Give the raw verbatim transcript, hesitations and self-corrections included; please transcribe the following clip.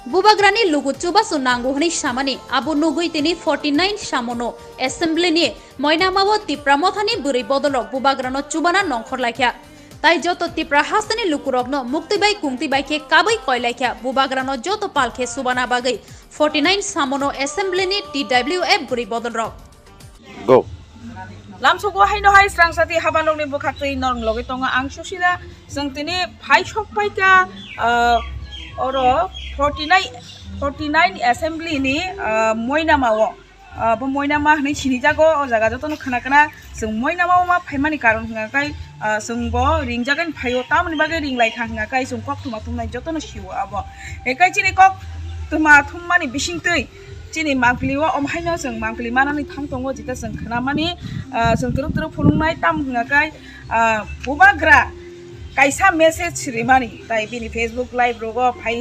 Bubagrani lugu chubachu nango hwnwi samani, abo nugwi tini forty nine samono assembly ni moinamao Tipra mothani bwrwi bodolrok bubagrano chubana nongkhor laikha. Tai joto Tipra hasteni lukurokno muktwi bai kungtwi bai khe kabwi koi laikha, bubagrano joto pal khe chubana bagwi forty nine samono assembly ni T W F bwrwi bodolrok. Go. Lamsogo haino hai srangsati habanokni bwkhaktwi norok logi tongo ang Susila. Chwng tini phai sok paikha, ah, oro forty nine, forty nine assembly ni, ah, moinamao. Ah, bo moinama hwnwi sinijago o jaga jotono khna khna. Chwng moinamao ma phaimani karon hwnka khe, ah, chwng bo ringjagani phaio, tamoni bagwi ringlaikha hwnka khe chwng kok thuma thumnai jotono sio abo. Ekai chini kok thuma thummani bisingtwi chini mangpili o om haino chwng mangpili manani thang tongo, jeta chwng khnamani, ah, chwng twrwk twrwk phunuknai, tam hwnka khe, ah, bubagra kaisa message rimani, tai bini Facebook live rogo phai